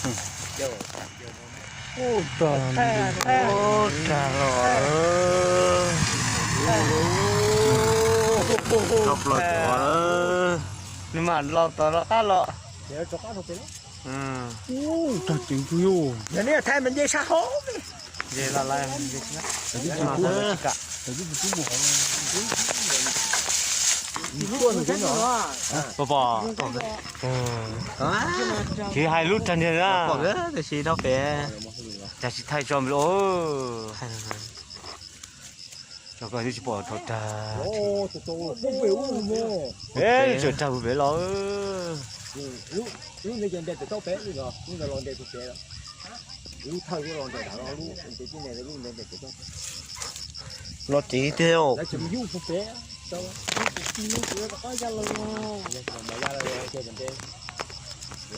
Ub, rag los. Tso plaws tuaj. Nws mam los tom no qab los. Ub, tag ceev kawg yog. Yog nej thaij mas nce sab hauv. Nce los lawm. Pom pom. Tsis hais lub rag niag na. Tiam sis no pem cas tsis thaij tso nplo. Cov ko twb tsis pom dhau tag. Tseem rag pem los. Los tsev tiag.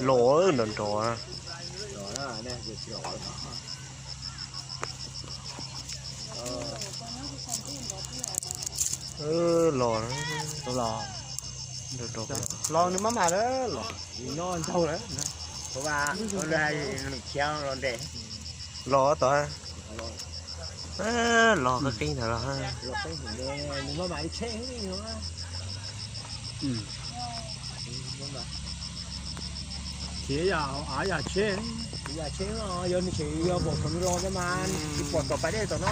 Los nrov nrov. Los, los nws maj mam lawm los. Noj ntaug lawm. Los tod, los qeeb qeeb ntawd los. Khiav yam av yam tsheb. Yog nws tseem yog pom thaum nws los ntawd mas tsis pom tom pas dej tom no.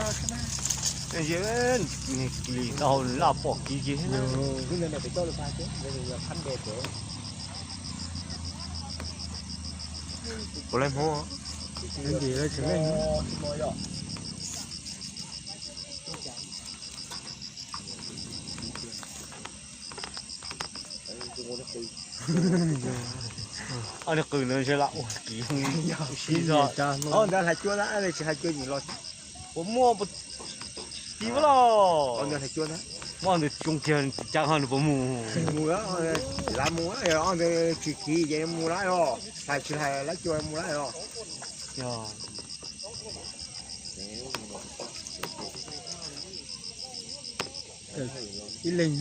Nws lim tau nws laj pom kiv kiag. Puas leej Hmoob? Ob niag qws no ntshe lam ua kiv. Ob ntawd hais cuab na, tsis hais cuab nws los. Puas muaj, puas tib los? Muaj ntawd coob kiag cas ho nws puas mus? Mus, lav mus, ob ntawd tsis kiv ces mus lawm os. Hais tsis hais lawv cua mus lawm os. Ib leeg.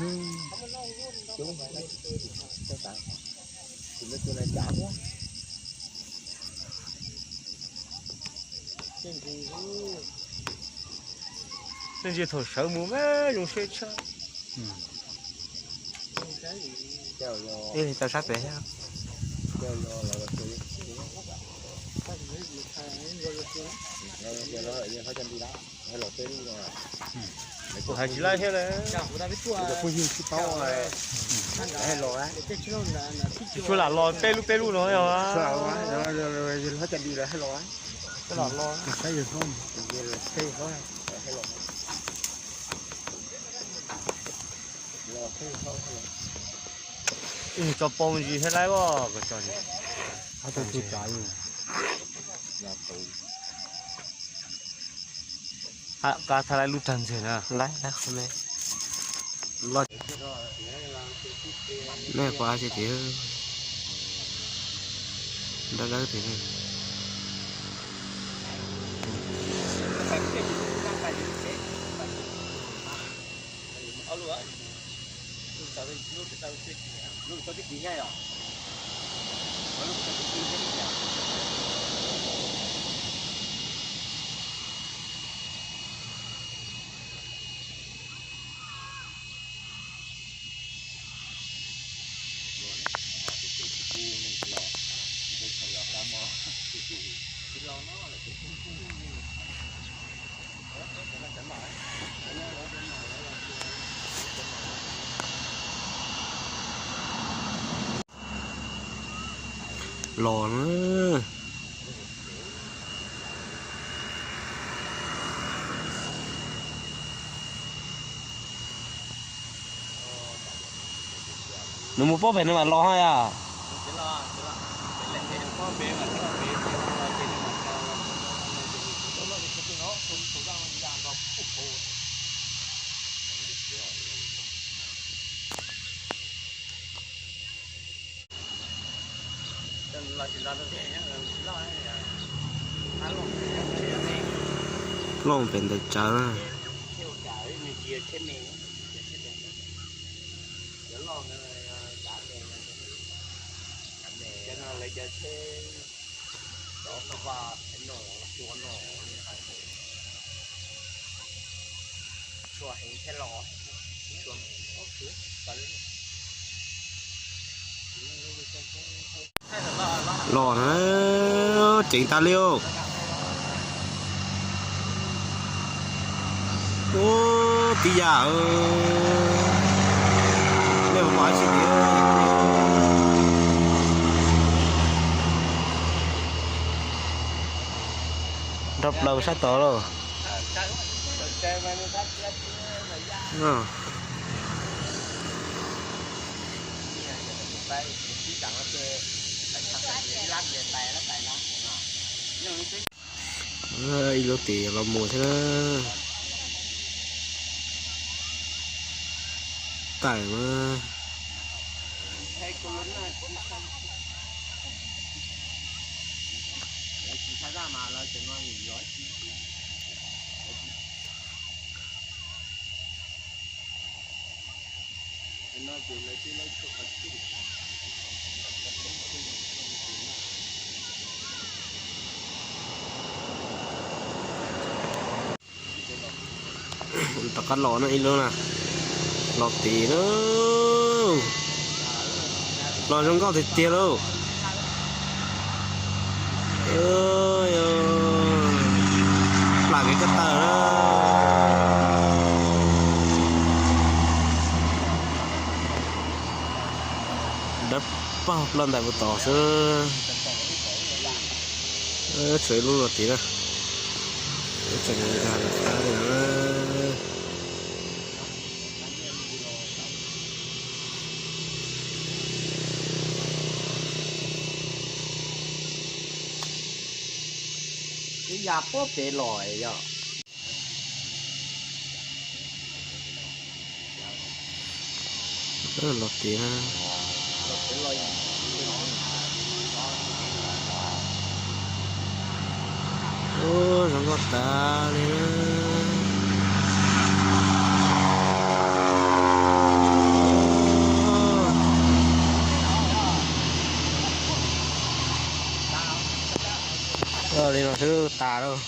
Tej ntsis thaum sawv mus mas zoo siab tshaj. Ib leeg tau sab pem thiab. Kuv hais tsis laib thiab na. Tsis tshua lam los peb lub peb lub no yog. Tso poob ntsis thiab laib os, koj tso ntsis. Qab thaij laib lub rag ntxeg na. Laib laib qhov me. Los, nej pom tias dawb dawb tiag. Los na. Nws mus pob pem no mas los hos yom. Looj pem ntawd tsawv na. Los na, ceev tas li os. Ub, tib yam, nej puas pom dab tsi tiag? Nrog plaws sab tod lauj. Ib lub tim los mus thiab na. Tawm mas. Tom qab los no ib lub na, los tid na, los zoo nkauj tiag tiag lauj. Plam kev ko taw na. Dawb paug ploj ntais puag tod xwb. Tshuav ib lub los tid na. Tseem nkag los qab li no. Ib yam puag pem los yog. Los tid na. Ub, zoo nkauj tas li na. Li no xwb tas lawm.